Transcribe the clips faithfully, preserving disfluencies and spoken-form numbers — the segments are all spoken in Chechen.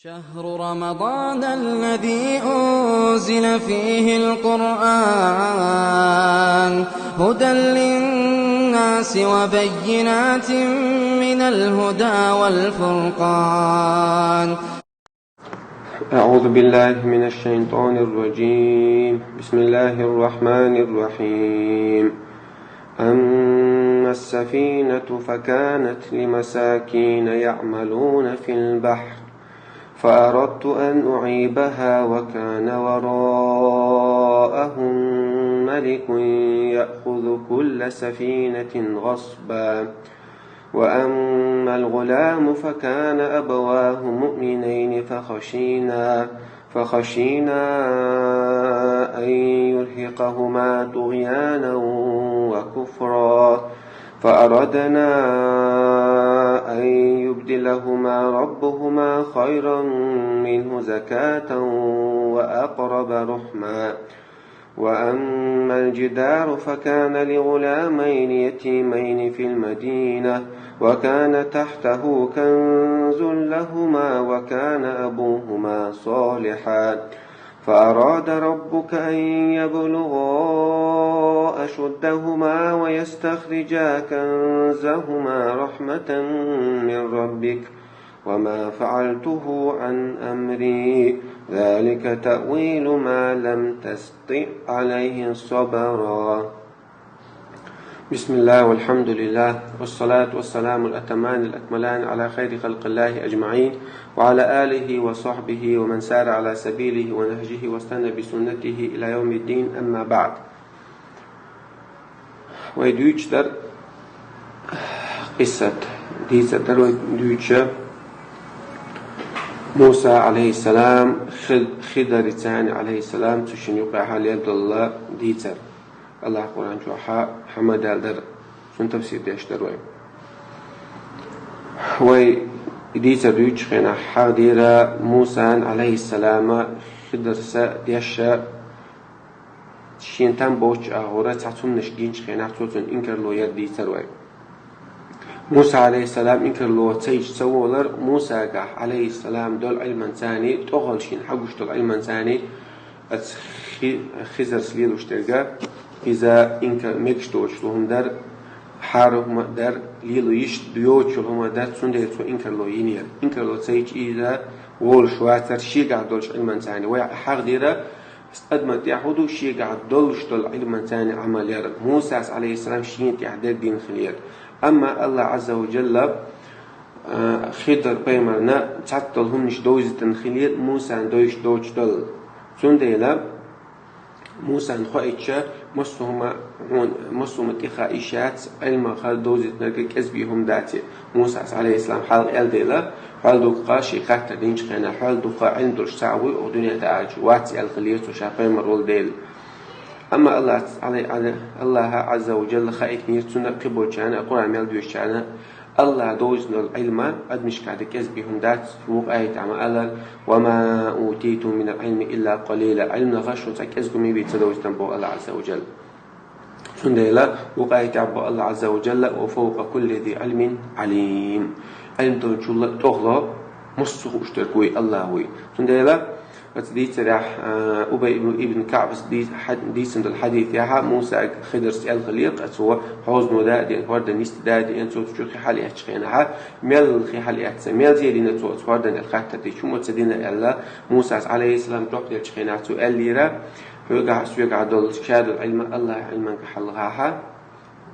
شهر رمضان الذي أنزل فيه القرآن هدى للناس وبينات من الهدى والفرقان. أعوذ بالله من الشيطان الرجيم. بسم الله الرحمن الرحيم. أما السفينة فكانت لمساكين يعملون في البحر، فأردت أن أعيبها وكان وراءهم ملك يأخذ كل سفينة غصبا. وأما الغلام فكان أبواه مؤمنين فخشينا، فخشينا أن يرهقهما طغيانا وكفرا، فأردنا أن يبدلهما ربهما خيرا منه زكاة وأقرب رحما. وأما الجدار فكان لغلامين يتيمين في المدينة وكان تحته كنز لهما وكان أبوهما صالحا، فأراد ربك أن يبلغا أشدهما ويستخرجا كنزهما رحمة من ربك، وما فعلته عن أمري، ذلك تأويل ما لم تسطع عليه صبرا. بسم الله والحمد لله، والصلاة والسلام الأتمان الأكملان على خير خلق الله أجمعين، وعلى آله وصحبه ومن سار على سبيله ونهجه واستنى بسنته إلى يوم الدين، أما بعد. Вай дуьйцуш дар къиссат, дийцар дар вай дуьйцуш Муса, алейхиссалам, Хи-, Хидар царна, алейхиссалам, цу шин юкъехьа лелла долу дийцар. Аллах Къуръан чохьа хьамадал дар, цун тафсир деш дар вай. Вай дийцар дуьйцучу хенахь хьахдира Мусан, алейхиссалама, Хидарса деша шен там боцчу агӀора цхьа цуннаш гинчу хенахь цо цунна инкарло яр дийцар вай. Муса, алейхиссалам, инкарло ца йича ца волар, Мусагахь, алейхиссалам, долу Ӏилманцани, тӀехула шена хьагуш долу Ӏилманцани, аса Хи-, Хизарс лелош дерга, иза инка мегаш доцуш лу хӀума дар, хьара хӀума дар, лело йиш йоцуш йолу хӀума дар, цундела цо инкарло йинера. Инкарло ца йича иза волуш вацара шегахь долчу Ӏилманцани. Вай хьахдира, адаман тӀехь хӀун ду, шегахь долуш долу Ӏилманцани Ӏамал яр. Мусас, алейхиссалам, шена тӀехь дерг дина хилира. Амма Аллах Азза ва Джалла, а, Хидар пайхамарна цхьацца долу хӀуманаш довзийтина хилира, Мусан довзуш доцуш долу. Цундела Мусан хоуьйтуш, массо а хӀума, хьуна, массо а хӀума тӀе хаийш яц, Ӏилманах довзийтинарг кӀезиг бен хӀума дац и. Мусас, алейхиссалам, хьалха аьлла дела, хьол дуккха шен хаттар динчу хенахь, хьол дуккха Ӏилма долуш цхьаъ вуй оха дуьнен тӀехь аьлча, вац аьлла хилира цо ша пайхамар волу дела. Амма Аллах, Аллаха Азза ва Джалла хаийтинера цунна кхин болчарна, Къуръан мел доьшучарна, Аллаха довзийтина долу Ӏилма адамашкахь дерг кӀезиг бен хӀума дац, вукху аятехь ма-аллара: «Ва ма утитум минал Ӏилми илла къалила». Ӏилманах шуна цхьа кӀезиг хӀума бен ца довзийтина боху Аллах Азза ва Джалла. Цундела вукху аятехь боху Аллах Азза ва Джалла: «Ва фавкъа кулли зи Ӏилмин Ӏалим». Ӏилма долчул а тӀехула массо а хууш дерг вуй, Аллах вуй. Цундела Оцу дийцарехь, а, Убай ибн, ибн КаӀбас дий-, хьад-, дийцина долу хьадисехь Мусага Хидарс аьлла хилира, цо хьозано да а деана, хӀордан йиста да а деана, цо цу чуьра хи хьалаэцчу хенахь, мел хи хьалаэцна, мел зе дина цо оцу хӀордан аьлла хаттар дича, хӀума ца дина аьлла, Мусас, алейхиссалам, жоп деллачу хенахь цо аьллера: «Хьоьгахь а соьгахь а долу ша долу Ӏилма Аллахан Ӏилманга хьалха хьа».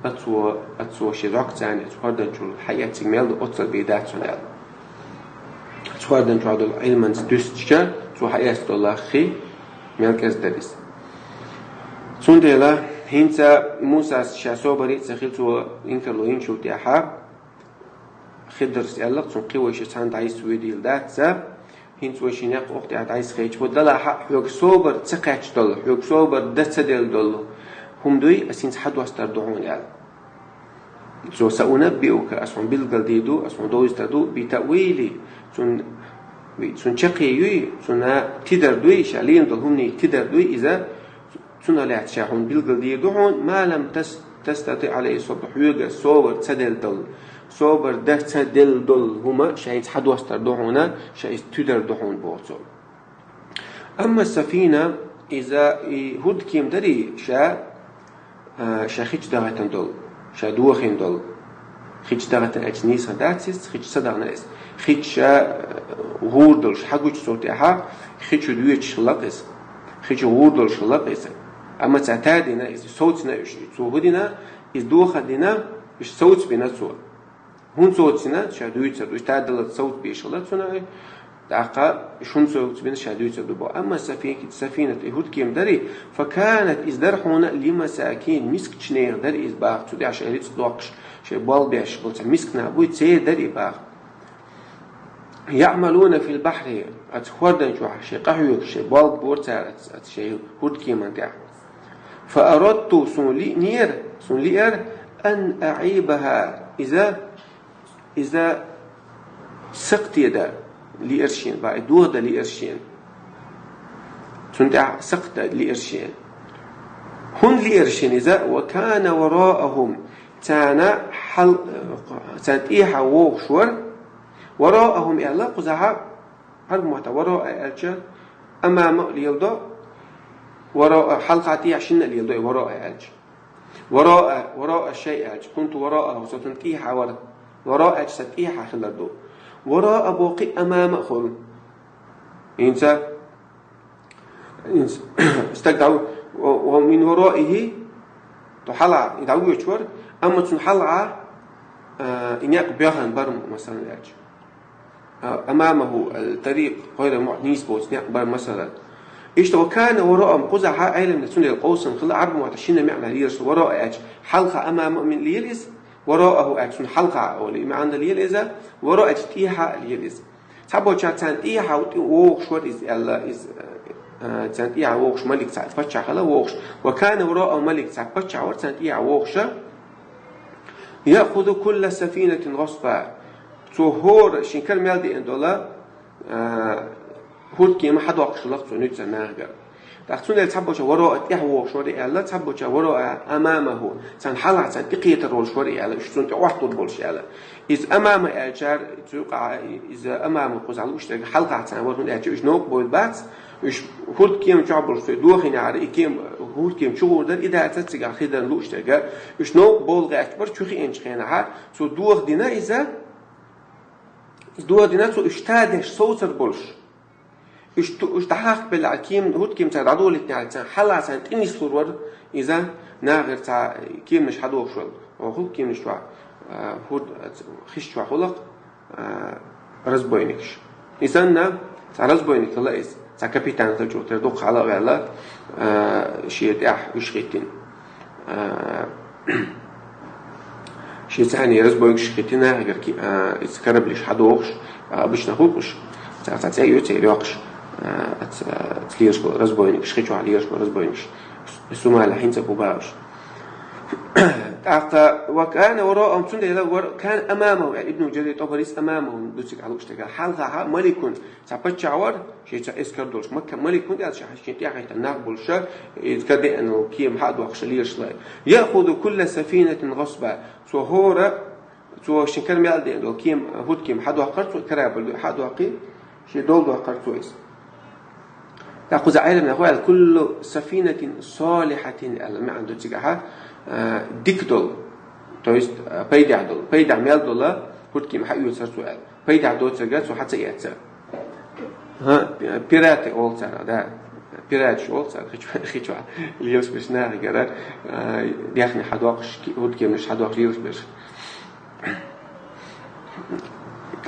Оцо, оцо шен зӀогцарна оцу хӀордан чуьра хьаэцнарг мел ду, оццул бен дац хьуна аьлла. Оцу хӀордан чохь долу Ӏилманца дуьстича, цо хьаэцна долу хи мел кӀезиг дара иза. Цундела хӀинца Мусас ша собаре а ца хилла, цо инкарло йинчул тӀаьхьа, Хидарс аьлла-кх цунна: «Кхин вайша цхьаьна дӀасавоьдийла дац ца, хӀинца вай шина некъ оха тӀехь дӀасахеча, хӀун делахь а хьоьга собар ца кхаьчна долу, хьоьга собар дан ца делла долу хӀума дуй, ас хӀинца хьадостур ду хьуна», — аьлла. Цо: «Саунаббиука, ас хьуна билгалдийр ду, ас хьуна довзуьйтур ду, би таъвили, цуьнан, цуьнан чаккхе юй, цуьнан тидар дуй, ша лийна долу хӀуманийн тидар дуй иза, цунах лаьцна ша хьуна билгалдийр ду хьуна, ма лам тас-, тастати Ӏалайхи сабра, хьоьга собар ца делла долу». собар дац ца делла долу хӀума ша иза хьадостар ду хьуна, ша иза туьдар ду хьуна боху цо. Амма сафина, иза и хӀурдкема дарий ша, а, ша хи чу дагӀайтина долу, ша дохийна долу. Хи чу дагӀайтина аьлча нийса дац иза, хи чу ца дахана иза. Хи чу ша, а, гӀур долуш, хьагучу цо тӀаьхьа, хи чу доьдуш хилла иза. Хи чу гӀур долуш хилла иза. Амма ца тадина иза, совцина уьш, цо хӀу дина, иза доха дина, уьш совцабина цо. ХӀунда совцина, ша дуьйцур ду, уьш тадалла совцабеш хилла цунах, тӀаккха уьш хӀунда совцабина, ша дуьйцур ду боху. Амма сафи-, сафинат, и хӀурдкема дарий, факанат, иза дара хьуна, лимасакин, мискачу нехан дара иза баха, цу тӀехь шайн рицкъ доккхуш, шайн болх беш болу цхьа мисканаш буй, церан дара и баха. Яъмалуна фил бахьри, оцу хӀордан чохь шайн къахьоьгуш, шайн болх бора цара оцу, оцу шайн хӀурдкеман тӀехь. Фа арадту, суна лиънера, суна лиъара, ан аӀибаха, иза, иза сакхте дан лиъара шена, бах, и доха дан лиъара шена. Цунна тӀехь сакхт дан лиъара шена. ХӀунда лиъара шена иза? Ва кана вараахум, царна хьал-, царна тӀехьа вогӀуш вара. Вараахум аьлла, кхузахьа Ӏарбу маттахь вараъа аьлча, амама а леладо, вараъа, хьалха тӀехьа шинна а леладо и вараъа аьлча. Вараъа, вараъа шай аьлча, кунту вараъаху, со цунна тӀехьа вара. Вараъа аьлча, сан тӀехьа хилар ду. Вараъа боху кхин амама а хуьлу. ХӀинца, хӀинца стаг дӀа-, ва, ва мин вараихи, тхо хьалха, и дӀавоьдуш вара, амма цунна хьалха, а, и некъ боьхна бара, масалан, аьлча. А, амамаху, а, тарикъ, кхойра мохь нийса боцу некъ бара, масала. Иштта ва кана вараъахум, кхузахьа Ӏеламнаха цундела къовсам хилла, Ӏарбу мохь тӀа шина маьӀна лелаш вараъа аьлча, хьалха амама а мин лела иза, вараъаху аьлча, цунна хьалха а олу, и маьӀна лела иза, вараъа аьлча, тӀехьа а лела иза. Цхьаболчара царна тӀехьа тӀе вогӀуш вара иза аьлла, иза, а, царна тӀехьа вогӀуш малик цхьа паччахь хилла вогӀуш. Ва кана вараъахум малик цхьа паччахь вара царна тӀехьа вогӀуша. Яхузу кулла сафинатин гъасба. Цо хӀора шен кара мел деана долу, а, хӀурдкема хьадоккхуш лакха цо нуьцкъан нахагара. ТӀаккха цундела цхьаболчара вараъа тӀехьа вогӀуш вара аьлла, цхьаболчара вараъа амамаху, царна хьалха царна тӀекхетар волуш вара аьлла, уьш цунна тӀе Ӏоттур болуш аьлла. Иза амама аьлчара, цу юкъахь иза амама кхузахь лууш дерг хьалха царна вара, хӀунда аьлча уьш новкъа бовла бац, уьш хӀурдкема чохь болуш цо дохийнехьара, и кема, хӀурдкема чу гӀур дара, и дацара цигахь хи дан лууш дерг, уьш новкъа бовла гӀерташ бара, чу хиъначу хенахьа, цо доха дина иза, Иза доха дина цо уьш тадеш совцар болуш. Уьш ту-, уьш дӀахьакхабелла кема, хӀурдкема цара дӀадолийтинехь, царна хьалха царна тӀе нислур вара иза, нахера цхьа кеманаш хьадохуш вара. Оха кеманаш чохь, а, хӀурд-, хиш чохь хуьлу, а, разбойникаш. И санна, цхьа разбойник хилла иза, цхьа капитан хилча, тера дукха хьала а ваьлла, а, шен тӀехь уьш хӀиттина. А, шен цхьаьна разбойникаш хӀиттина нахагара ки-, а, иза кораблиш хьадохуш, а, обычно хӀуттуш, цхьа, цхьа цӀе йоцу, цӀе йоккхуш, а, ц-, а, ц-, лелаш болу разбойникаш, хи чохь лелаш болу разбойникаш. Сумала хӀинца бу бауш. ТӀаккха ва кана вараахум, цундела вар-, кана амамахум, яъни Ибн Жарир ТӀабарис амамахум, ду цига хьалуш тегара. Хьалха хьа маликун, цхьа паччахь вара, шен цхьа эскар долуш. Макка малик хӀунда аьлча, шен тӀехьахӀиттина нах болуша, иза ка деана кема хьа а доккхуша лелаш лай. Яхузу кулла сафинатин гъасба. Цо хӀора, цо шен кара мел деана долу кема, хӀуд кема хьа доккхар цо, корабль хьа а доккхий, шен дол доккхар цо иза. ТӀаккха кхуза Ӏеламнаха аьлла, куллу сафинатин салихатин аьлла маьӀна ду цигахьа, а, дика долу, то есть, а, пайдехь долу, пайдехь мел дола хӀуд кема хьа оьцар цо аьлла. Пайдехь доцурга цо хьа ца эцар. ХӀа, пираты олу цара, да. Пираташ олу цара, хи чу-, хи чохь лелаш берш нахагара, а, яхне хьадоккхуш, ки-, хӀуд кеманаш хьадоккхуш лелаш берш.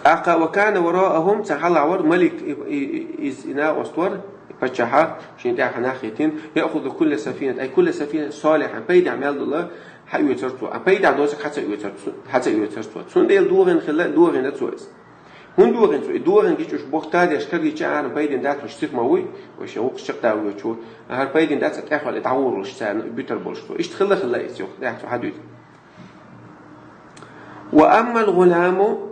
ТӀаккха ва кана вараахум, цхьа хьалха вара малик, и, и, и, иза и накъост вара, и паччахьа, шен тӀехьа нах хӀиттина, яхузу кулла сафинат, ай кулла сафинат салихан, пайдехь мел дола, хьа оьцар цо. А пайдехь доцург хьа ца оьцар цо, хьа ца оьцар цо. Цундела дохийна хилла, дохийна цо иза. ХӀунда дохийна цо? И дохийна гича уьш бохта деш, каргича ара пайдина дац, уьш сиха ма вуй, уьш вукху чекхдалла воьдуш ву. АхӀара пайдина дац, а тӀехваьлла дӀагӀур волуш царна, буьтар болуш цо. Иштта хилла хилла иза юха, тӀехь цо хьадуьйцу. Ва аммал гӀуламу,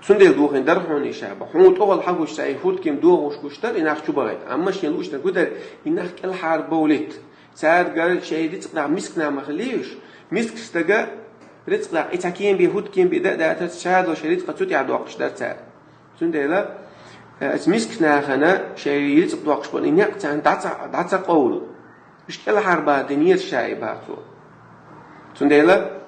цундела дохийна дара хьуна и ша боху. Хьуна тӀехула хьагуш цхьа и хӀуд кема дохуш гуш дара, и нах чу бахийта. Амма шен лууш дерг хӀун дара, и нах кӀелхьара бовлийта. Цаьргара шайн рицкъ нах мисканаш ма хилийша, мискачу стага Рицкъ даккха, и цхьа кема бе, хӀорд кема бе да а дацар, шадолча рицкъа цу тӀехь доккхуш дар цара. Цундела, э, аса мискача нахана шайн рицкъ доккхуш болу и некъ царна дӀа ца, дӀа ца къовлу. Уьш кӀелхьарбаха динера ша и бах цо. Цундела,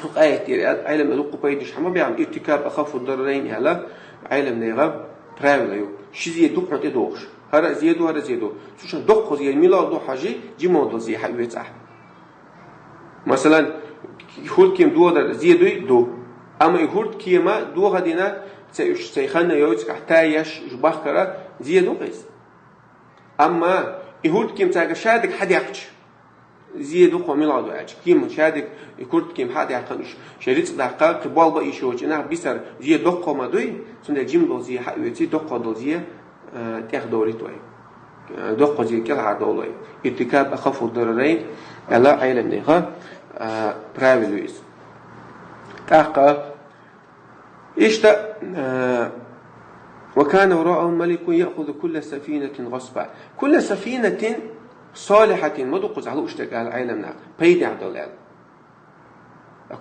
хӀокху аят тӀера аьлла, Ӏеламнаха дуккха пайдаш хьан ма бехьа, иртикаб ахаффу дарарайн аьлла, Ӏеламнаха правила ю. Ши зе ду хьуна тӀедогӀуш. ХӀара а зе ду, хӀара а зе ду. Цу шина доккха зе мила ду хьажи, жима долу зе хьаоьцу ахь. Масалан, хӀорд кема додар зе дуй? Ду. Амма и хӀорд кема доха дина, цай уьш цай ханна йоцу ахь тайеш уьш бахкара зе ду-кх иза. Амма и хӀорд кема цаьрга шадерг хьадаьккхича, зе ду-кх мила ду аьлча. Кема шадерг, и хӀорд кема хьа а даьккхина уьш, шайн рицкъ даккха, кхин болх бан ийша йолчу нах бисар зе доккха ма дуй, цундела жима долу зе хьаоьций, доккха долу зе, а, тӀехдовлийта вай. А, доккха зе кӀелхьардовла вай. Иртикаб ахаффу дарарайн аьлла Ӏеламнаха, а, правила ю иза. ТӀаккха Иштта, э, «Ва кана вараахум маликун яхузу кулла сафинатин гъасба». Кулла сафинатин салихатин ма ду кхузахь лууш дерг аьлла Ӏеламнаха, пайдехь долу аьлла.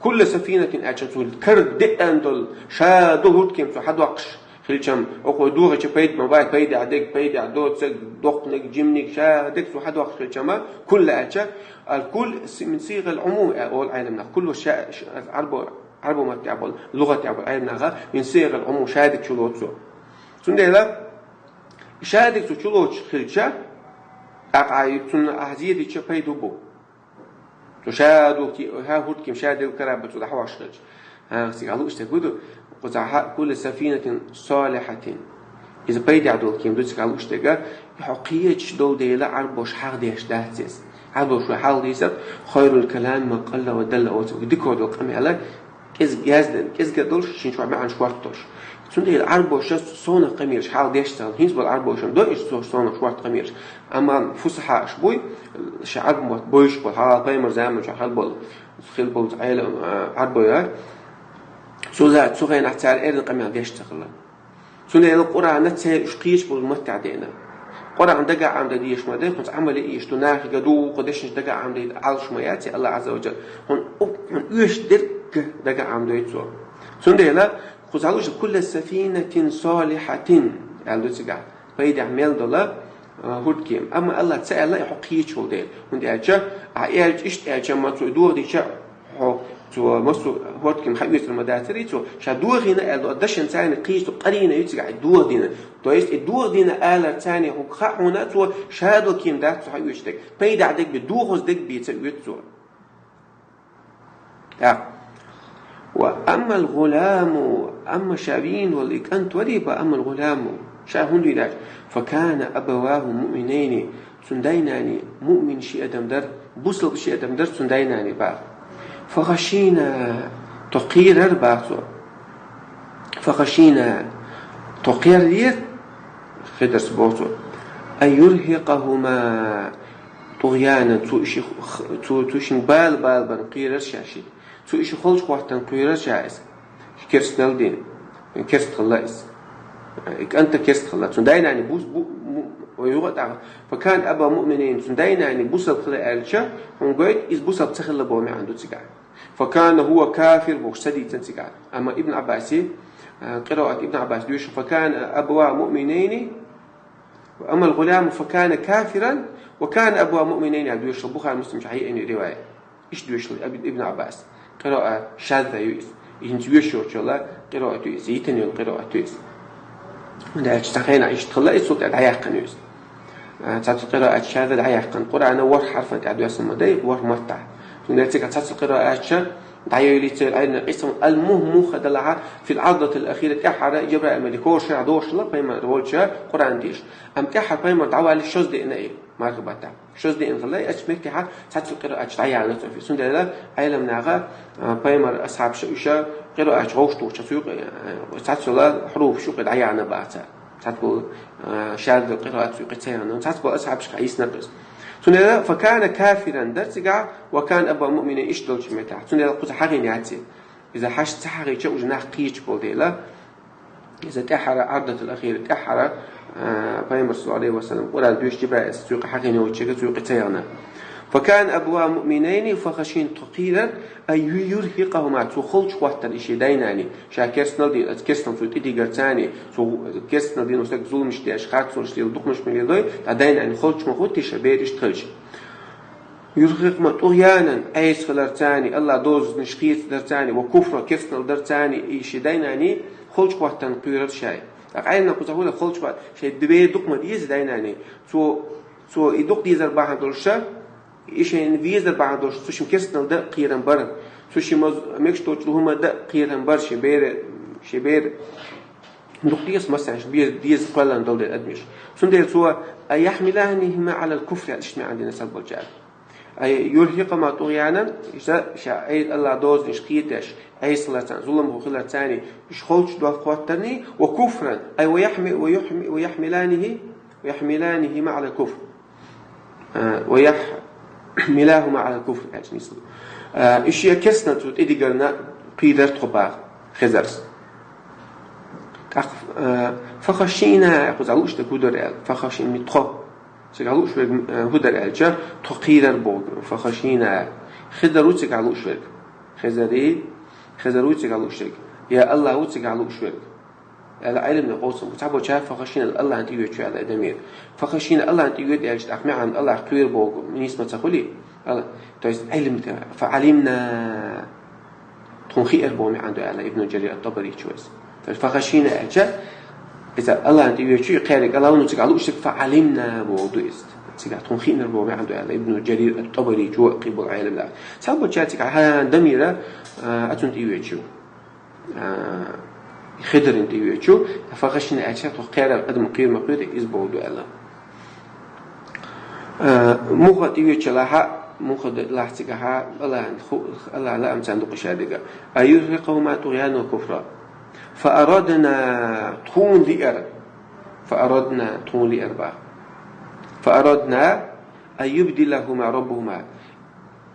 Кулла сафинатин аьлча цу кара деана долу, ша долу хӀорд кема цо хьадоккхуш хилчам, окхо дохийча пайда ма бай, пайдехь дерг, пайдехь доцург, доккханиг, жиманиг, ша дерг цо хьадоккхуш хилчама, кулла аьлча, ал-кулл си-, мин сигъал Ӏумум, э, олу Ӏеламнаха. Кулла ша, ша, Ӏарбо Ӏарбо маттехь болу, лугӀатехь болу Ӏеламнаха, мин сигъал Ӏумум шадерг чулоцу цо. Цундела шадерг цо чулоцуш хилча, тӀаккха цунна ахь зе дича пайда бу. Цо ша ду ки-, ха хӀорд кема шадерг кара бу цо дӀахьош хилча. ХӀа, цига лууш дерг ду, кхузахь кулла сафинатин салихатин. Иза пайдехь долу кема ду цига лууш дерг, и хьо кхечаш долу дела Ӏарбоша хьагӀ деш дац иза. Ӏарбоша вай хьагӀ дийцар, хайрул калами ма къалла ва далла оцу, дика долу къамел, кӀезиг яздина, кӀезиг долуш, шен чохь маьӀна шортта долуш. Цундела Ӏарбоша сонах къамелаш хьагӀ деш ца хилла, хӀинца болу Ӏарбоша-м до иштта со-, сонах шортта къамелаш. Амма фусахьаш буй, ша Ӏарбо мотт бовзуш болу, хьалха пайхамар заманчохь хилла болу, хилла болу Ӏела-, а, Ӏарбой, цу за-, цу хенахь цара эрна къамел деш ца хилла. Цундела Къуръана церан уьш кхечаш болу маттехь деана. Къуръан дагахь Ӏамаде дезаш ма дай, хӀинца Ӏамал а еш ду, нахе а ду, кху дешнаш дагахь Ӏамаде Ӏалаш ма яц, Аллах Ӏазза ва Джалла. ХӀун, хӀун оьшуш дерг дагахь Ӏамадой цо. Цундела, кхузахь лууш, кулла сафинатин салихатин, аьлла ду цигахь. Пайдехь мел дола, а, хӀорд кема. Амма Аллах ца аьлла, и хьо кхечаш волу дела. ХӀунда аьлча, ахь аьлча, иштта аьлча, ма цо и дохадича, хьо цо массо хӀорд кема хьаоьцур ма дацарий цо, ша дохийна аьлла, дашан царна кхечу къарина ю цигахь и дохадина. То есть и дохадина алар царна хӀума хаьа хьуна цо, ша долу кема дац цо хьаоьцуш дерг. Пайдехь дерг бен, дохаза дерг бен ца оьцу цо. ТӀаккха. Ва аммал гӀуламу, амма ша вийна волу и кӀант варий, ва аммал гӀуламу, ша хӀунда вийна аьлча, фа кана абаваху муъминайни, цуьнан дай-наний муъмин ши адам дара, бусалба ши адам дара цуьнан дай-наний бах. Фа хашийна, тхо кхерара бах цо. Фа хашийна, тхо кхерара, Хидарс боху цо, ан юрхикъахума тӀугӀяна, цо и ши х-, цо, цо и шин бала, бала бан кхерара ша ши. Цо и ши холчу хӀоттан кхоьрара ша иза. Керстанал дина. Керст хилла иза. И кӀанта керст хилла. Цуьнан дай-наний бус-, бу-, му-, ой, юха а тӀаккха. Фа кана абаваху муъминайни, цуьнан дай-наний бусалба хилла аьлча, хьуна гойту, иза бусалба ца хилла боху маьӀна ду цигахь. Фа кана хӀува кафир бохуш ца дийцина цигахь. Амма Ибн Ӏаббаси, а, къираат Ибн Ӏаббас доьшу, фа кана абаваху муъминайни, ва аммал гӀуламу фа кана кафиран, ва кана абаваху муъминайни, аьлла доьшу Бухари, Муслим чохь хьаеана риваят. Иштта доьшу Ибн, Ибн Ӏаббас. Къираат шазза ю иза. И хӀинца йоьшучул къираат ю иза, йитина йолу къираат ю иза. ХӀунда аьлча цхьана хенахь иштта хилла, иза цул тӀаьхьа дӀаяьккхина ю иза. А, цхьацца къираат шазза дӀаяьккхина. Къуръана ворхӀ хьарфан тӀехь доьссина ма дай, ворхӀ маттахь. Цундела цигахь цхьацца къираатча дӀайойли церан Ӏилман къийсам, ал-мухӀ-, мухӀ-, хӀадалахьа, фил Ӏардаtil ахира, тӀаьххьара Жабраил малик хӀора шарахь дошула пайхамар волча Къуръан деша. Амма тӀаьххьара пайхамар дӀавалле шозза деана и, марха баттахь. Шозза деана хилла, и ачу меттехьа цхьацца къираатча дӀаяьхьна цо. Цундела Ӏеламнаха, а, пайхамар асхьабаша уьш къираатча гӀовш тухуча цу юкъе, а, цхьацца йолу хьуруфаш юкъе дӀаяьхьна баха цара. Цхьацца болу, а, шазза къираат цу юкъе ца яьхьна. Цхьацца болу асхьабашка йисна иза. Цундела фа кана кафиран дара цигахь, ва кана абаваху муъминайни иштта долчу меттехь. Цундела кхуза хьагӀийна яц и. Иза хьаша ца хьагӀийча, уже нах кхечаш болу дела, иза тӀаьххьара, Ӏардаtil ахира, тӀаьххьара, а, пайхамар, саллаллаху Ӏалайхи ва саллам, Къуръан доьшу Жабраила цу юкъе хьагӀийна йолчу цу юкъе ца яьхьна. فكان أبواه مؤمنين فخشينا, тхо кхийрар, أن يرهقهما, цо холчу хӀоттар и шен дай-наний, ша керстанал дийна, керстанал цо тӀедигар царний, цо керстанал дийна стаг зуламаш деш, харцонаш лело, дукхамаш ма лело, ткъа дай-наний холчу ма хӀоттийша, бер иштта хилча. يرهقهما طغيانا, Ӏеса хилар царний, АллахӀ дозанаш кхетадар царний, وكفرا, керстанал дар царний, и шен дай-наний холчу хӀоттарна кхоьрар ша. ТӀаккха Ӏеламнаха кхузахь хӀун ду, холчу хӀоттар, шайн бер дукха ма деза дай-наний. Цо, цо и дукха дезар бахьана долуш, и шайна везар бахьана долуш, цу шимма керстанал дан а кхерам бара. Цу шимма мегаш долчу хӀума дан а кхерам бара шен бере, шен бере. Дукха деза, масала, шен бер деза кхоьллина долу дела адамаш. Цундела цо, أن يحملانهما على الكفر, аьлла, иштта маьӀна дина саг болчара. أن يرهقهما طغيانا, иштта ша Ӏе-, АллахӀ дозанаш кхеташ, Ӏеса хилар царний, зулам хилар царний, уьш холчу доккха хӀоттарний, وكفرا, أي ويحمل-, ويحمل-, ويحملانه, ويحملانهما على الكفر. А, ويحملاهما على الكفر, аьлча нийса ду. А, и шен керстанал цо тӀедигарна кхийрар тхо баха, хезарца. ТӀаккха, а, فخشينا, кхузахь лууш дерг хӀун дара аьлла, فخشينا, тхо. Цигахь лууш верг, а, хӀун дара аьлча, тхо кхийрар боху, فخشينا. Хезар ву цигахь лууш верг. Хезарий, хезар ву цигахь лууш верг. Я АллахӀ ву цигахь лууш верг. Аьлла, Ӏеламнаха къовсам бу. Цхьаболчара فخشينا, АллахӀна тӀеоьцу аьлла, и дамир. فخشينا, АллахӀна тӀеоьцу аьлча, тӀаккха маьӀна АллахӀ кхоьру боху, нийса ма ца хуьлий? Алла-, то есть, Ӏилм тӀе, فعلمنا, тхуна хиира боху маьӀна ду аьлла Ибн Джарир ат-ТӀабаричо иза. То есть, فخشينا аьлча, иза АллахӀна тӀеоьцу, кхаьрга АллахӀ ву, цигахь лууш дерг فعلمنا боху ду иза. Цигахь тхуна хиира боху маьӀна ду аьлла Ибн Джарир ат-ТӀабаричо, кхин болу Ӏеламнаха. Цхьаболчара цигахь хӀан дамира, а, цунна тӀеоьцу. А, Хидарна тӀеоьцу, فخشينا аьлча, тхо кхаьрга адам кхийра ма кхоьру, иза боху ду аьлла. А, муха тӀеоьцу лахьа, муха д-, лахьа цигахьа, АллахӀан ху-, АллахӀан лаам царна дукха ша дигар. أن يرهقهما طغيانا وكفرا. فأردنا, тхуна лиара. فأردنا, тхуна лиара баха. فأردنا أن يبدلهما ربهما.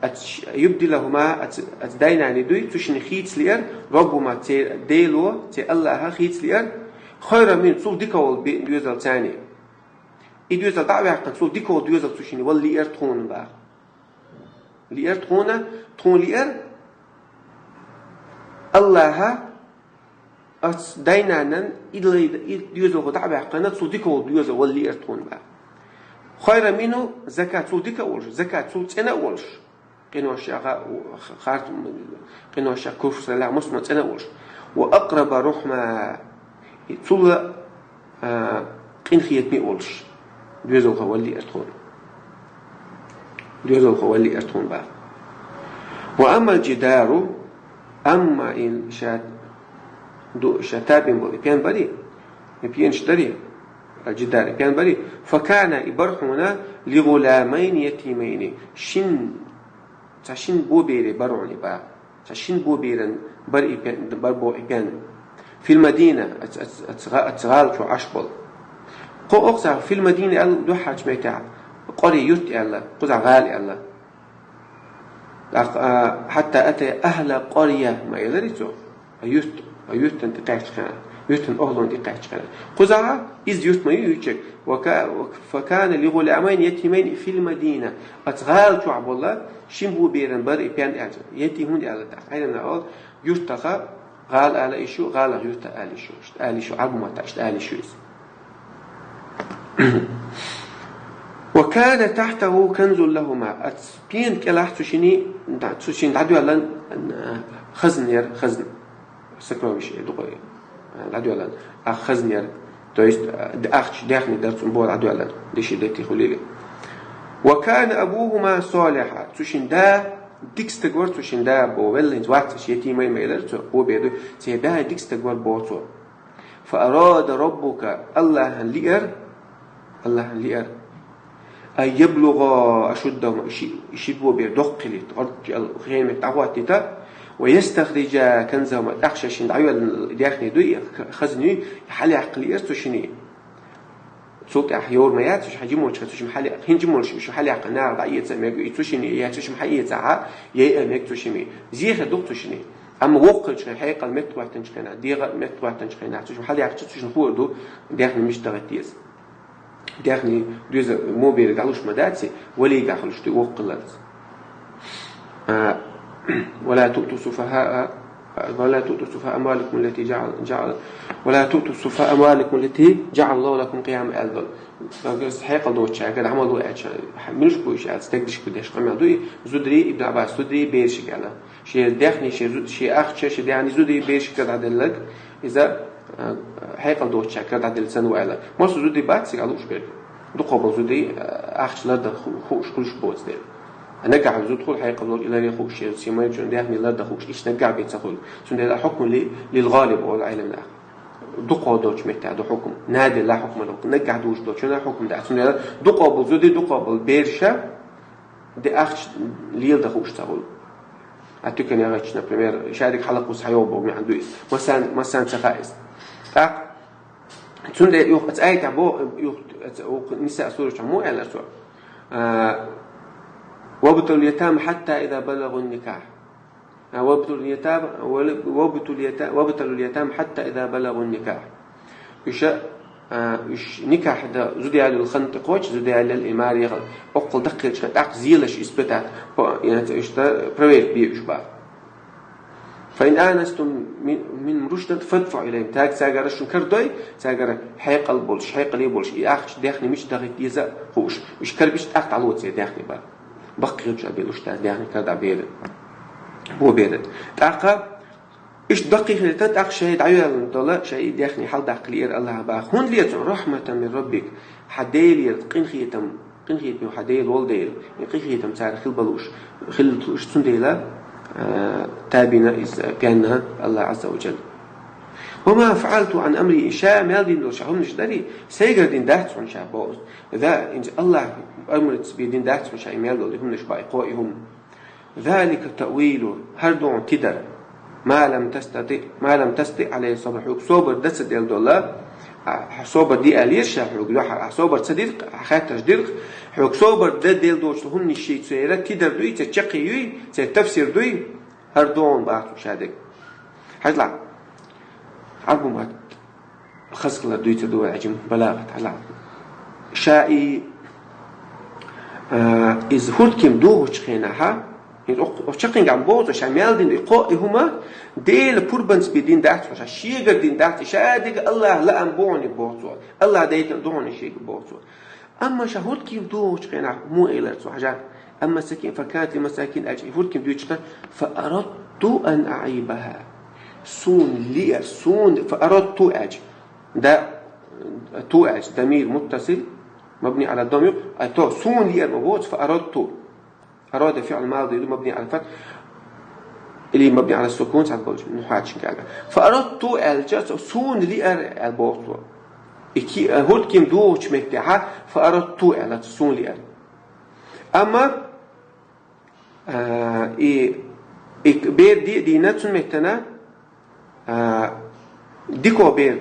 Ац-, يبدلهما, ац-, аца дай-наний дуй, цу шинна хийца лиара, ربهما, церан Дело, церан АллахӀа хийца лиара, خيرا منه, цул дика волу би-, доьзал царний. И доьзал дӀа а ваьккхина, цул дика волу доьзал цу шинна вала лиара тхуна баха. Лиара тхуна, тхуна лиара, АллахӀа, аца дай-нанан и лай-, и доьзалхо дӀа а ваьккхина, цул дика волу доьзал вала лиара тхуна баха. خيرا منه زكاة, цул дика а волуш, زكاة, цул цӀена а волуш. Къиношкахь гӀа-, харт-, къиношкахь, куфраллехь, муьлхха а цӀена а волуш. وأقرب رحما, цул а, а, къинхетаме а волуш. Доьзалхо вала лиара тхуна. Доьзалхо вала лиара тхуна баха. وأما الجدار, амма и ша ду-, ша табина болу и пен барий, и пенаш дарий, الجدار, и пен барий, فكان, и бара хьуна, لغلامين يتيمين, шин, цхьа шин бобере бара хьуна и баха. Цхьа шин боберан бара и пен, бара боху и пен. في المدينة, аца, аца, аца гӀа-, аца гӀала чу Ӏаш болу. Кху окхузахь في المدينة аьлла дуьххьарчу меттехь, къаря, юрт аьлла, кхузахь гӀала аьлла. ТӀаккха, а, حتى أتيا أهل قرية ма элира цо. А юрт, а юьртана тӀе кхаьчча хенахь, юьртан охӀлана тӀе кхаьчча хенахь. Кхузахь иза юрт ма ю, юьртчиг. وكا-, فكان لغلامين يتيمين في المدينة. Аца гӀала чохь болу шин боберан бара и пен аьлла. Ятим хӀунда аьлла тӀаккха? Хьайна олу, юьртаха гӀала ала йиш ю, гӀалах юрт ала йиш ю. Иштта ала йиш ю, Ӏарбу маттахь иштта ала йиш ю иза. وكان تحته كنز لهما. Аца пен кӀелахь цу шиний, да, цу шин дӀадоьллан, а, хазна яра, хазна. Сокровище, дукха, а, дӀадоьллан. А хазна яра. То есть, а, д-, ахча, даьхни дара цунна боху дӀадоьллан. Деши, дети хуьлийла. وكان أبوهما صالحا. Цу шин да, дика стаг вара цу шин да, боху, велла хӀинца вац аша, ятимай ма элира цо, бобер ду. Церан да дика стаг вара, боху цо. فأراد ربك, АллахӀан лиар, АллахӀан лиар, أن يبلغا أشدهما, ши, ши бобер доккха хилийта, гӀоргал хенамет дӀахӀоттийта, ويستخرجا كنزهما, тӀаккха шайн шин дӀайоьллина даьхни дуй, хазна юй, хьалаяккха лиар цу шиний. Цул тӀаьхьа йовр ма яц уьш, хьан жимолчу хен цу шимма хьалаяккха, хӀинца жимолчу уьш хьалаяккха нахах дӀаэца мега, и цу шиний, я цу шимма хьаэца хьа, я а мега цу шиний. Зехар ду цу шиний. Амма воккхачу хенахь, хьекъал меттахӀоьттинчу хенахь, дегӀа меттахӀоьттинчу хенахь, цу шимма хьалаяккхича, цу шинна хуур ду, даьхни мича дахийта деза. Дехни дуьза мо берга луш ма дац, валига хулуш ду воккхалларца. А, ولا تؤتوا السفهاء ولا تؤتوا السفهاء أموالكم التي جعل جعل ولا تؤتوا السفهاء أموالكم التي جعل الله لكم قياما аьлла. Агар хьекъал доцучаьрга Ӏамал ду аьлча, милуш бу уж аьлла, стегдиш бу деш къамел ду и, зударий, Ибн Аббас, зударий берашка аьлла. Шен дехни, шен зу-, шен ахча, шен дехни зударий берашка дӀаделлаг, иза, а, хьекъал доцучаьрга дӀаделла санна ва аьлла. Масса зударий бац цига луш берг. Дукхо бал зударий, а, ахча ларда ху-, хууш хулуш боц дер. Нагахь зуда хул хьекъал лор, и ларе хууш, шен семайчун дехни ларда хууш, иш нагахь бен ца хул. Цундела хьукму ли-, лил-гӀалиб оал Ӏилманах. Дукхо доцу метта ду хьукм. Надела хьукм ду. Нагахь душ доцу на хьукм да. Цундела дукхо бал зударий, дукхо бал бераша, де ахча лелда хууш ца хул. А тукан ягӀача, например, шадик хьалакхус хьайо бо меан дуй. Масан, масан ца хаис. Так, цунде юх, ца айта бо, юх, ца, ух, Ниса сурача му аьлар цо. А, وابتلوا اليتامى حتى إذا بلغوا النكاح. А, وابتلوا اليتامى، وابتلوا اليتا-، وابتلوا اليتامى حتى إذا بلغوا النكاح. Уьш, а, уьш никахь да, зуда ялал хан тӀе кхочу, зуда ялал и маре яхал. Оккхул даккхилча тӀаккха зелаш испытать, по-, яц, уьш да, проверить бе уьш ба. فإن آنستم من-، منهم رشدا فادفعوا إليهم. Таг цагара шун кардой, цагара хьекъал болуш, хьекъале болуш, и ахча дехни мича дахит деза хууш. Уьш карбиш тӀаккха дӀалоцу дехни ба. Баккхилча белуш да дехни карда бер. Бо бер. ТӀаккха Иштта даккхий хилийтан, тӀаккха шайн дӀайоьллина дола, шайн и дехни хьалдаккха лиира Аллахьа баха. ХӀунда лецун? رحمة من ربك. Хьан Делера къинхетам, къинхетаме хьан Дела волу Дела. И къинхетам цара хила балуш, хила луш, цундела, а, табина иза пенна Аллахь Азза ва Джалла. وما فعلت عن أمري. Ша мел дина долу ша хӀуманаш дарий, сайгара дина дац хьуна ша боху. Ва инца Аллахь амрица бе дина дац хьуна ша и мел долу хӀуманаш баи кхо и хӀума. ذلك تأويل, хӀара ду хьуна тидар. ما لم تستطع، ما لم تستطع عليه صبرا. Хьоьга собар дан ца дела дола, а, хьан собар де аьллера ша хьоьга, дуьхьал, а, собар ца дира, а, хаттарш дира, хьоьга собар дан дела доцу хӀуманаш ши церан тидар дуй, цу чаккхе юй, цу тафсир дуй, хӀара ду хьуна бац ша дерг. Хьажал, Ӏарбу мат. Хазкала дуьйцур ду вай Ӏаджим балагӀат хьала. Ша и, а, иза хӀуртаким духучу хенахьа, иза ох-, ох чаккхингахь боху ша мел дина и кхо и хӀума, Дела пурбанца бе дина дац хьуна, ша шегара дина дац, и ша дика Аллахь лаам бохуни боху цо, Аллахь дайтан духуни шега боху цо. Амма ша хӀуртаким духучу хенахь муха элира цо хьажа? Амма сакин, فكانت لمساكين аьлча, и хӀуртаким дуьйцучу хенахь, فأردت أن أعيبها. Суна лиар, суна, فأردت аьлча. Да, ту аьлча, дамир муттасил, мабни ала дом ю, а то суна лиар ма воцу, فأردت. أراد فعل ماضي مبني على الفتح или مبني على السكون, цхьаъ болчу нухачийн кага. فأردت аьлча, цо суна лиар аьлла боху цо. И ки-, а, хӀуртаким духучу меттехьа, فأردت аьлла, цо суна лиар. Амма, а, и, и бер ди-, дийна цун меттана, А, дико бер,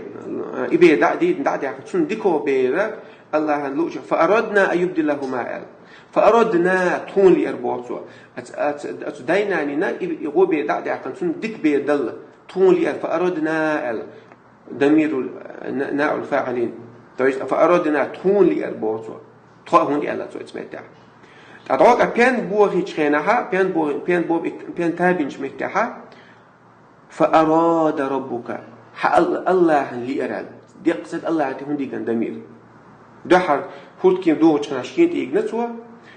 и бер дӀа а дийна, дӀа а даьккхина, цунна дико бера Аллахьан луучу, فأردنا أن يبدلهما аьлла. فأردنا, тхуна лиар боху цо. Ац-, ац-, ац дайнанина и, и гӀо бер дӀа а даьккхина, цунна дика бер далла. Тхуна лиар, فأردنا аьлла. Дамирул, на-, наул фаӀилин. То есть, فأردنا, тхуна лиар боху цо. Тхо а хӀунда аьлла цо эцу меттехь. ТӀаккха дӀогӀа пен бохийчу хенахьа, пен бохи-, пен боб-, пен табинчу меттехьа, فأراد ربك. Хьан Алла-, Аллахьан лиарал. Деккъа ца Аллахьан тӀе хӀунда диган дамир. Дуьхьал хӀуртакийн духучу хенахь шен тӀе йигна цо.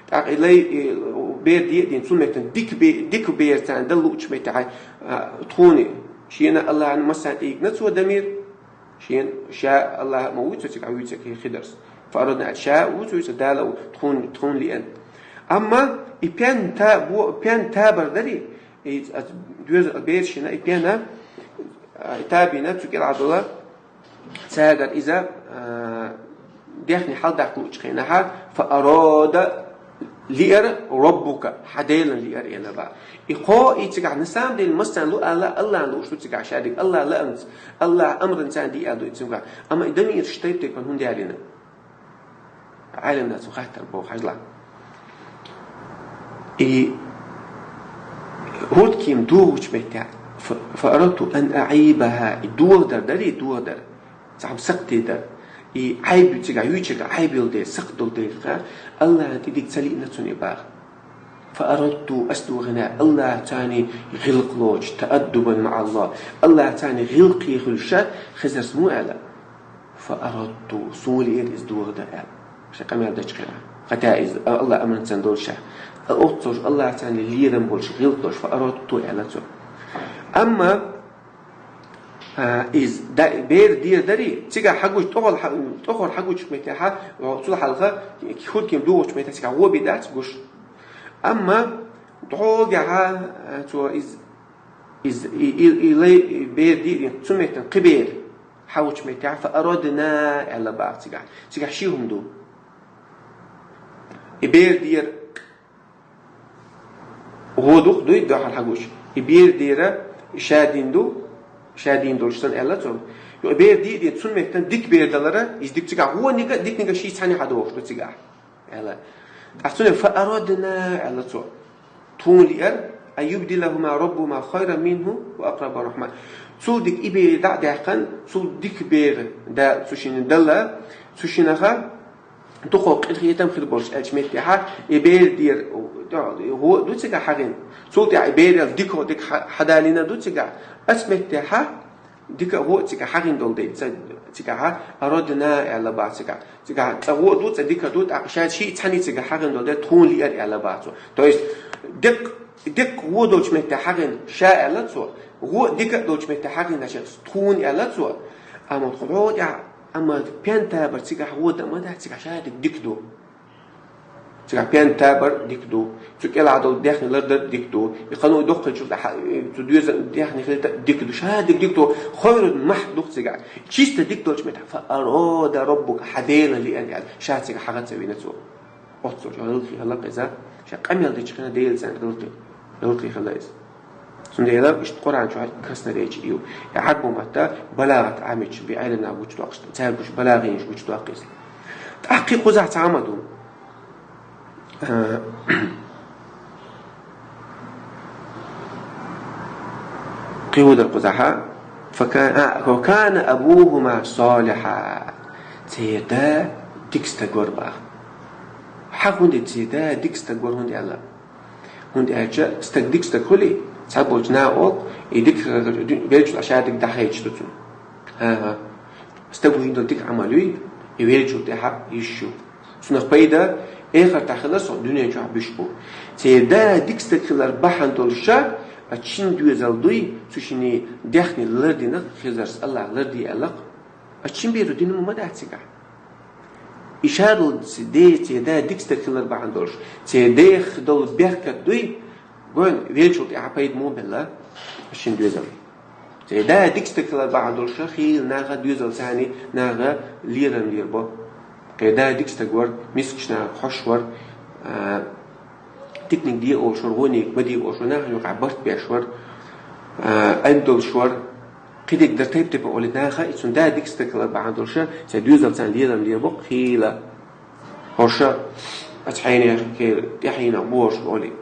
ТӀаккха и лай, и бер де а дина, цу меттан дика бе-, дика бер царна дан луучу метте хьай, а, тхуна. Шена Аллахьан массарна тӀе йигна цо дамир. Шен, ша Аллахь а ма вуьйцу цига, а вуьйцу хи-, хидарс. فأردنا, ша вуьйцу, вуьйцу, Дала ву, тхуна, тхуна лиан. Амма и пен та бо-, пен табар дарий, И, а, доьзал берашна и пена, а, и табина цу кӀелхьадала, цаьргара иза, а, дехни хьалдаккха луучу хенахьа, فأراد, лиар ربك, хьан Делан лиар эла ба. И кхо, и цигахь на самом деле массарна лу ала, Аллахьан лууш ду цигахь шадиг, Аллахь лаамца, Аллахь амранца диал ду и цигахь. Амма и дамир штайп тайпан хӀунда ялийна? Ӏелам нацо хаттар боху хьажла. И хӀуртакийн духучу метте, ф-, فأردت أن أعيبها, и дохадар дарий, дохадар. Цхьа сакхтий дар. И Ӏайб ю цигахь, юьйчуьра Ӏайб йолу дела, сакхт долу дела, Аллахьан тӀе дика ца лиъна цунна и бах. فأردت, ас дохийна, Аллахьаца гӀиллакх лоцуш, تأدبا مع الله, Аллахьаца гӀиллакхе хуьлуш, Хизарс муха аьлла: فأردت, суна лиира иза дохийна аьлла. Шен къамел дечу хенахь. Хьатта иза Аллахьан амранца долуш. Оццул Аллахьаца лерам болуш, гӀиллакх долуш, فأردت аьлла цо. Амма А, иза, да, бер дер дарий, цигахь хьагучу, тӀохула хьа-, тӀохула хьагучу метте хьа, цул хьалха, хӀурким духучу метте цигахь гӀо бен дац гуш. Амма, дӀогахьа, а, цо иза, иза, и, и, и лай, и бер дийр, цу меттан кхин бер, хьагучу метте хьа, فأردنا аьлла бах цигахь. Цигахь ши хӀума ду. И бер дер, ГӀо дукха дуй, дуьхьал хьагуш. И бер дера, ша дийна ду, ша дийна долуш санна аьлла цо. Юкъа бер дийр, цунна меттан дика бер далара, иза дика цигахь гӀонига, дикнига ши цхьаьна хьадохуш ду цигахь. Аьлла. ТӀаккха цунна فأردنا аьлла цо. Тхуна лиар, أن يبدلهما ربهما خيرا منه وأقرب رحما. Цул дика и бер дӀа а даьккхина, цул дика бер да цу шинна далла, цу шинаха, дукха къинхетам хир болуш аьллачу меттехьа, и бер дера гӀо а ду цигахь хьагӀина. Цул тӀаьхьа и берал дика гӀо дика хьа-, хьадалийна ду цигахь. Ас меттехьа, дика гӀо а цигахь хьагӀина долу дела, ца-, цигахьа, أردنا аьлла бах цигахь. Цигахь цкъа гӀо а ду, цкъа дика а ду, тӀаккха ша шиъ цхьаьна цигахь хьагӀина долу дела, тхуна лиар аьлла бах цо. То есть, деккъ, деккъ гӀо долчу меттехь хьагӀина ша аьлла цо, гӀо а дика а долчу меттехь хьагӀина ша тхуна аьлла цо. Амма тхо гӀо тӀехь Амма пен табар цигахь гӀо дан ма дац, цигахь ша дика ду. Цигахь пен табар дика ду. Цу кӀелахь долу дехне лардар дика ду. И кхано доккхачул тӀаьхьа, цу доьзал дехне хилита дика ду. Ша дика дика ду. Хойрун махь ду цигахь. Чиста дика долчу метахь. فأراد ربك, хьан Дела лиъна аьлла. Ша цигахь хьагӀа ца вина цо. Оццул гӀиллакхе хила иза, ша къамел дечу хенахь Дела царна гӀиллакхе, гӀиллакхе хила иза. Цундела иштта Къуръан чохь красноречие ю. И Ӏарбо матта балагӀат Ӏамича, би Ӏелам нах гучудоккхуш, цара гуш балагӀинаш гучудоккху иза. ТӀаккха кхин кхузахь цхьа хӀума ду. А, кхин хӀун дара кхузахьа? فكان, а, وكان أبوهما صالحا. Церан да дика стаг вара баха. Хьан хӀунда церан да дика стаг вара хӀунда аьлла? ХӀунда аьлча стаг дика стаг хуьлий, цхьаболчу наха олу, и дика веллачул тӀаьхьа ша дика дӀахаьдча ду цунна. ХӀан-хӀа. Стаг ву хӀинца дика Ӏамал юй, и веллачул тӀаьхьа йиш ю. Цунах пайда эхартахь хила со дуьнен чохь буьш бу. Церан да дика стаг хилар бахьана долуш ша, а шина доьзал дуй, цу шиний дехне лардина, Хизарс Аллахь ларде аьлла-кх. А шина беро дина ма дац цигахь. И ша долу ци де, церан да дика стаг хилар бахьана долуш, церан дех долу беркат дуй, гой, веллачул тӀаьхьа пайда муха белла, а шина доьзал. Церан да дика стаг хилар бахьана долуш, хийла наха доьзал царний наха лерам лерабо. Кхин да дика стаг вара, мискачу наха хьош вара, а, диканиг де олуш вара, вониг ма де олуш вара, нахана юкъахь барт беш вара, а, Ӏин долуш вара. Кхидерг дар тайп-тайпа олий наха, и цунна да дика стаг хилар бахьана долуш, церан доьзал царна лерам лерабо-кх хийла. ХӀорш, аса хьенех кхел тӀаьхьенах бохуш олий,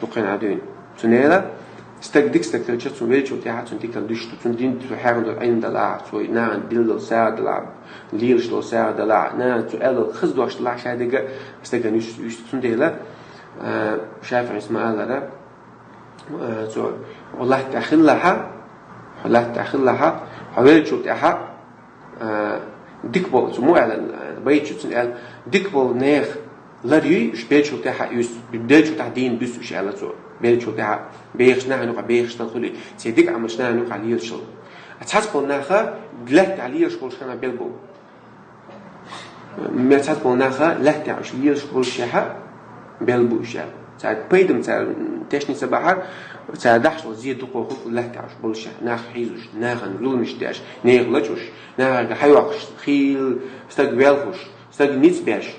дукха хенахь дуьйна. Цундела стаг дика стаг хилча, цунна веллачул тӀаьхьа цунна дикал дуьш ду, цунна дин цу хьаьгна долу Ӏилма далахь, цо нахана дилла долу сагӀа далахь, лелаш долу сагӀа далахь, нахана цу аьллал хаза дош далахь, ша дерг стагана йиш, йиш ду. Цундела, а, ШафиӀис ма-аллара, а, цо, хьо латта тӀехь хилалахьа, хьо латта тӀехь хилалахьа, хьо веллачул тӀаьхьа, а, дика болу, цо муха аьлла, а, байташ ю цуьнан аьлла, дика болу нехан лар юй, уьш беллачул тӀаьхьа юьсу, беллачул тӀаьхьа дийна буьсу уьш аьлла цо. Беллачул тӀаьхьа бехаш нахана юкъахь бехаш дан хуьлий, церан дика Ӏамалш нахана юкъахь лелаш хила. А цхьацца болу наха латта тӀехь лелаш болуш хенахь белла бу. Мел цхьацца болу наха лаьттахь уьш лелаш болушехьа, белла бу уьш аьлла. Цара пайда ма цара тешни ца бахьара, цара дахьаш долу зе дукхо хуьлу лаьттахь уьш болушехь, нах хьийзуш, нахана зуламаш деш, нехан лачкъуш, нахага хьайоккхуш, хийла стаг велхуш, стаг ницкъ беш.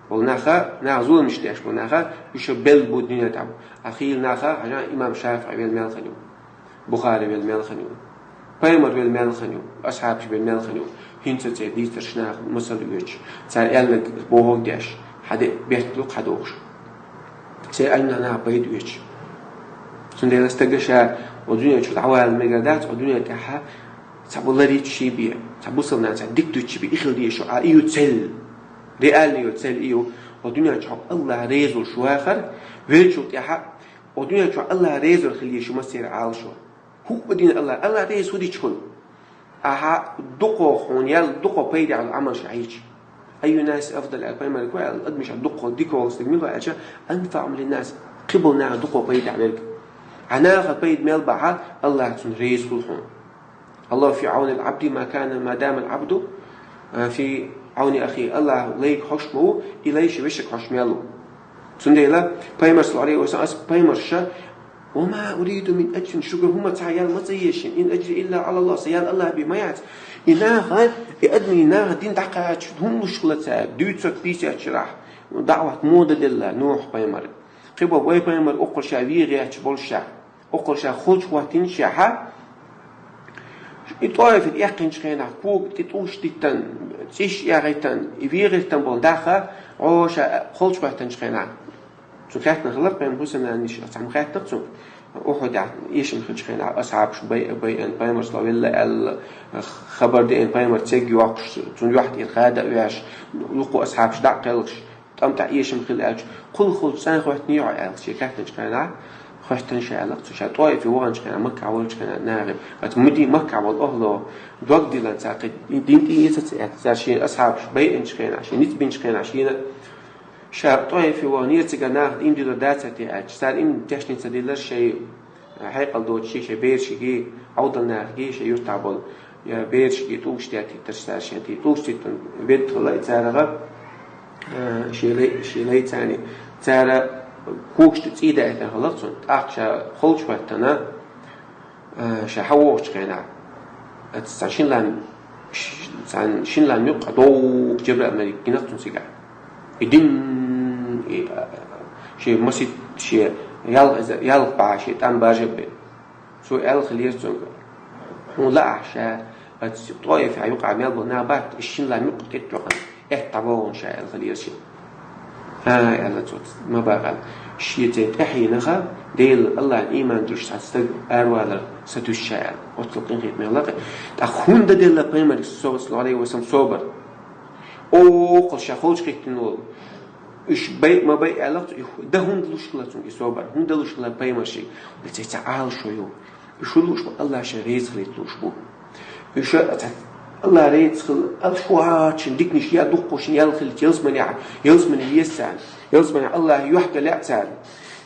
Болу наха, наха зуламаш деш болу наха, уьш белла бу дуьнен тӀехь. А хийла наха, хьажа имам ШафиӀи велла мел хинна ю. Бухари велла мел хинна ю. Пайхамар велла мел хинна ю. Асхьабаш велла мел хинна ю. ХӀинца церан дийцарш наха масал оьцуш, цара аьлларг бохург деш, хьан де берталу хьадохуш. Церан аьлларг наха пайда оьцуш. Цундела стага ша оцу дуьнен чу дӀавала мегар дац, оцу дуьнен тӀехьа Цхьа бу ларийча ший бе, цхьа бусалба наха цхьа дика дуьтуьча бе, и хила дезаш ю, а, и ю цель. Реальный ю цель и ю. О дуьнен чу хьо Аллахь реза волуш вахар, веллачул тӀаьхьа, о дуьнен чу хьо Аллахь реза вар хила дезаш ю массеран Ӏалашо. ХӀуъа дина Аллахь, Аллахь реза хӀу дича хьуна? Ахьа дукхо хьуна ял, дукхо пайда Ӏамал ша хьийча. Айю нас афдал аьлла пайхамар ку аьлла, адамашка дукхо дика волу стаг мила аьлча, анфаӀу линнас, кхиболу наха дукхо пайда верг. Хьан наха пайда мел бахьа, Аллахь цунна реза хуьлу хьуна. Аллаху фи Ӏауни ал-Ӏабди ма кана, ма дама ал-Ӏабду, а, фи Ӏауни ахи. Аллахь лайга хьош ма ву, и лай ши вешиг хьош мел ву. Цундела пайхамар саллаллаху алейхи ва саллям, ас пайхамарша, ва ма уриду мин аджрин, шугара хӀума цхьа ял ма ца ешин, ин аджри илла Ӏала Аллах, сан ял Аллахь бен ма яц. И наха, и адамийн наха дин дӀакхача хӀума луш хила цаьрга, дуьйцург пийсачарахь, даӀват муха делла Нухь пайхамар. Кхибо вай пайхамар укхул ша вегӀеча болуш ша. Окхул ша холчу хӀоттийна шехьа, и ТӀоифе эккхинчу хенахь, кога тӀе тӀулш диттан, цӀиш эгӀийтан, и вегӀийтан болу даха, гӀо ша холчу хӀоьттинчу хенахь. Цу хаьттина хилар, пайхамар Хьусайнан наниш цхьамма хаьттина цуьнга, Ухьудехь эшам хилчу хенахь, асхьабаш бай-, байъина, пайхамар саллаллаху алейхи ва саллям, хабар деана, пайхамар цег йоккхуш, цунна юьхь тӀера хада а веш, лукху асхьабаш дӀа а кхелхаш, тӀам тӀехь эшам хила аьлча, кхул-кхул цӀан хӀоьттиний хьо аьлла, шен хаьттинчу хенахь, хӀоьттина ша аьлла, цу ша ТӀоифе ваханчу хенахь, Маккахь волчу хенахь, нахе, аса Мади-, Маккахь волу ахӀло дог диллина, цара кхин дин тӀе эца ца эцна, цара шен асхьабаш байинчу хенахь, шен ницкъ бинчу хенахь, шена ша ТӀоифе ваханера, цигара наха иман диллур дацара те аьлча, цара иман тешна ца диллира шайн хьекъал доцуш шен берашкахь, Ӏовдал нахе, шен юьртахь болу, я берашкахь тӀулгаш теттийтарш цара шен тӀе, тӀулгаш теттина бедда хилла и царах, а, шен лай, шен лай царна. Цара когаш тӀе цӀий даийтина хилла цунна, тӀаккха ша холчу хӀоьттина, а, ша хьан вогӀучу хенахь, а, цхьана шина лам-, ш-, цхьана шина лам юккъе догӀу Джабраил малик гина цунна цигахь. И дин, и, а, шен масийтта, шен ялх-, ялх бӀе шен тӀам бажа бен. Цо аьлла хилира цуьнга: «Хьуна лаахь ша, аса ТӀоифехь юкъахь мел болу нах бац, и шина лам юккъе тӀетоьхна, аьтта дӀабогӀу ша», — аьлла хилира шен. «ХӀа, — аьлла цо, — ма бакъал, шен церан тӀаьхьенаха Дела, Аллахьна ийман долуш цхьа стаг аравалар сатуьйсу ша», — аьлла. Оццул къинхетаме лакхе. ТӀаккха хӀунда делла пайхамарга, саллаллаху алейхи ва саллям, собар? Окхул ша холчу хӀиттина волу. Уьш бай а ма бай аьлла, и хӀу-, дан хӀунда луш хилла цуьнга и собар? ХӀунда луш хилла пайхамаршига? Оцу цхьа Ӏалашо ю. Уьш хӀун лууш бу? Аллахь шайн реза хилийта лууш бу. Уьш а цхьа Аллахь реза хила, алш ву хьарчина дикнаш я дуккхушна ял хилча, ялсаманехь, ялсамане веза царна. Ялсаманехь Аллахьан юьхь дан лаьа царна.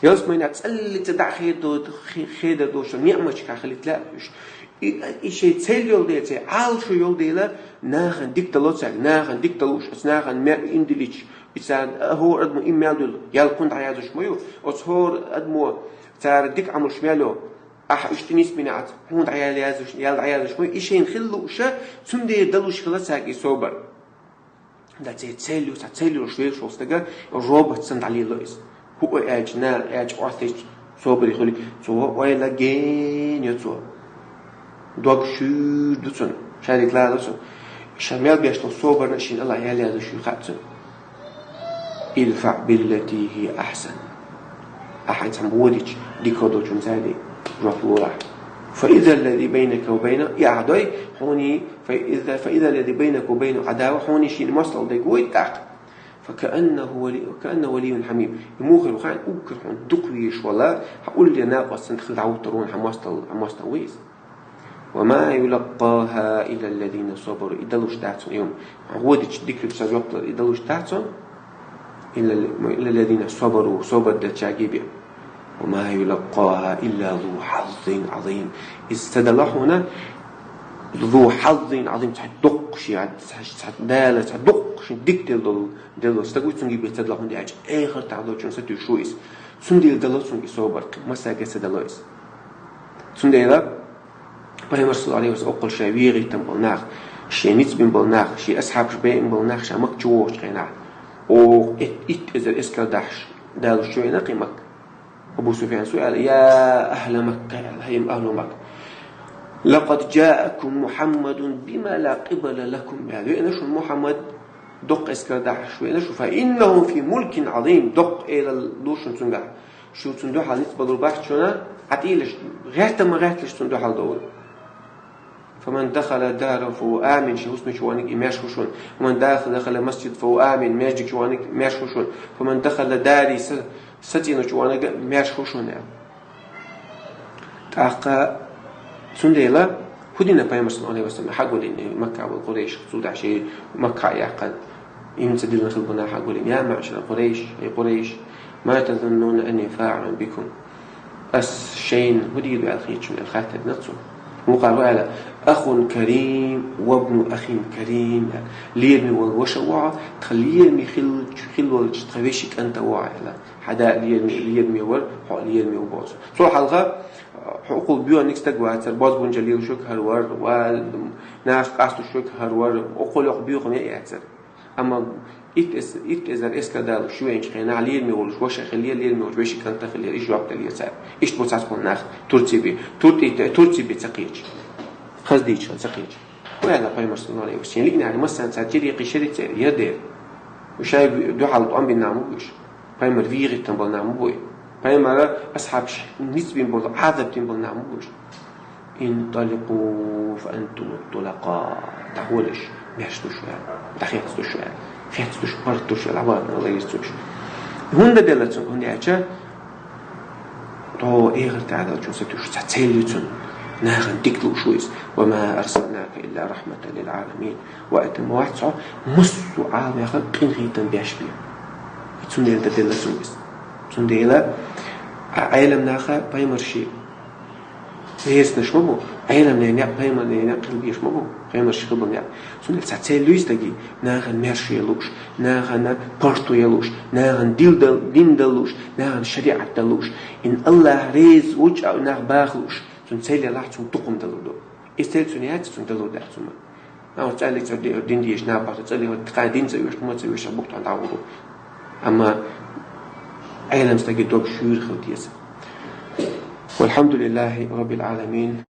Ялсаманехь цӀаллица дӀа хедар до-, хе-, хедар долуш ниъматашкахь хилийта лаьа уьш. И, и шайн цель йолу дела, церан Ӏалашо йолу дела, нахана дика дало цаьрга, нахана дика далуш, оцу нахана мел иман диллича, и царна хӀора адамо иман мел дуьллу, ял кхунна дӀаяздеш ма ю, оцу хӀора адамо цара дика Ӏамалш мел йо, ахьа уьш тӀе нисбина Ӏац, хьуна дӀаял яздеш, ял дӀаяздеш ма ю, и шайна хила лууша, цундела далуш хила цаьрга и собар. Да церан цель ю, цхьа цель йолуш вевзаш волу стага, робот санна дӀалело иза. ХӀуъа аьлча, наха аьлча, Ӏоттийча собаре хуьлу, цо ойла гена йо цо. Дог шуьйра ду цунна, шарик лало цунна. Ша мел беш долу собарна шена Аллахь ял яздеш ю хаьа цунна. «Идфаъ биллати хия ахьсан». Ахьа цхьамма водича, дика долчунна цаьрга жоп лолахь. «Фа иза ллази байнака ва байна», и ахьа дой, хьуний, «фа иза, фа иза ллази байнака ва байна Ӏадава», хьуний шена мостагӀа дерг вуй тӀаккха. «Фа кааннаху вали-, кааннаху валийюн хьамим». И муха хир ву хаьа, уггар хьуна дукха везаш вала, хьан улле накъост санна хила дӀахӀуттур ву хьан мостагӀа, хьан мостагӀа ву иза. «Ва ма юлаккъаха илла ллазина сабару». И далуш дац хьуна, и хӀума. Хьан водича дикачу сан жоп лар, и далуш дац хьуна. Илла, илла ллазина сабару, собар дечаьрга бен. «Ва ма юлаккъаха илла зу хьаззин Ӏазим». Иза ца дала хьуна, зу хьаззин Ӏазим, цхьа доккхуш, цхьа, цхьа Дала, цхьа доккхуш дика делла долу, делла стаг ву, цуьнга бен ца дала, хӀунда аьлча эхартахь долчунна сатуьйсуш ву иза. Цундела дало цуьнга и собар, массаьрга ца дало иза. Цундела Пайхамар, саллаллаху алейхи ва саллям, оккхул шайн вегӀийтина болу нах, шен ницкъ бина болу нах, шен асхьабаш беана болу нах ша Макка чу вогӀучу хенахь, оха ит-, итт эзар эскар дахьаш далуш чу веана кхин Макка. Абу Суфьян цо аьлла: «Я ахьла Макка», — аьлла, хӀай ахьлу Макка. «Лакъад джаакум Мухьаммадун бима ла къибала лакум», — аьлла. Веана шуна Мухьаммад, доккха эскар дахьаш веана шу. «Фа иннаху фи мулкин Ӏазим», доккха элал ду шуна цуьнгахь. Шу цунна дуьхьал ницкъ балур бац шуна, Ӏатилаш, гӀерта ма гӀерталаш цунна дуьхьал довла. فمن دخل داره فهو آمن, ший хӀусамчу ваханиг и маьрша хӀу шуна. ومن دخل مسجد فهو آمن, маьждигчу ваханиг маьрша хӀу шуна. فمن دخل داري, са, са цӀийнчу ваханиг маьрша хӀу шуна, аьлла. ТӀаккха цундела хӀу дина пайхамар саллаллаху Ӏалайхи ва саллам хьагуллина Макка болу Къурайш, цул тӀаьхьа шен Макка а яьккхина, имца диллина хилла бу нах хьагуллина: يا معشر قريش, эй Къурайш, ما تظنون أني فاعل بكم؟ Ас шайна хӀу дийр ду аьлла хеташ ду аьлла хаьттина цо. Вукхара хӀу аьлла: أخ كريم وابن أخ كريم, аьлла. Лераме волу ваша ву хьо, тхан лераме хилла, хилла волчу тхан вешин кӀант а ву хьо, аьлла. Хьан да лераме, лераме вара, хьо лераме ву боху цо. Цул хьалха хьо укхул боьханиг стаг вацара, бозбунчалла лелаш верг хӀара вара, ва нах къасталуш верг хӀара вара, укхул йоккха боьхам яцара. Амма итт эз-, итт эзар эскар далош ю веанчу хенахь лераме волуш ваша хиллера, лераме волуш вешин кӀант а хиллера, иштта жоп деллера цара. Иштта бу цхьацца болу нах Турци бен, Тур-, Турци бен ца кхеташ. Хаза дийча ца кхеташ. ХӀу аьлла пайхамар саллаллаху Ӏалайхи ва саллам? Шен лиънарг массарна цара чирикъий шариат церан яр дера. Уьш шайн дуьхьал тӀом бина нах ма бу уьш. Пайхамар вийгӀиттина болу нах ма бу и. Пайхамара асхьабаш ницкъ бина болу, Ӏазап дина болу нах ма бу уьш. انطلقوا فأنتم الطلقاء. ДӀахьола аша, маьрша ду шу аьлла. ДӀахецна ду шу аьлла. Хецна ду шу, паргӀат ду шу аьлла, Ӏабадна лайира цо уьш. ХӀунда делла цунна? ХӀунда аьлча, тхо эхарт тӀехь долчун сатуьйсуш цхьа цель ю цунна. Нахана дика лууш ву иза. وما أرسلناك إلا رحمة للعالمين. Ваийтина ма вац хьо массо а Ӏаламехь къинхетам беш бен. Цундела дан делла цунна иза. Цундела а Ӏелам наха пайхамарши гӀерташ ма бу, Ӏеламнен некъ, пайхамарнен некъ хила безаш ма бу, пайхамарш хила бу некъ. Цундела цхьа цель ю стаге, нахана маьрша е лууш, нахана паргӀато е лууш, нахана дин дал-, дин дала лууш, нахана шариӀат дала лууш. И Аллах реза волчу нах баха лууш, цуьнан цель ялахь, цуьнан дукха хӀума далур ду. И цель цуьнан яц, цуьнан далур дац хӀума. Нагахь цӀаьллиг цӀа ди-, дин дезаш набахта цӀаьллиг ван, тхайн динца веш, хӀуманца веш, бухтан дӀагӀур ву. Амма Ӏелам стаге дог шуьйра хила деза. والحمد لله رب العالمين.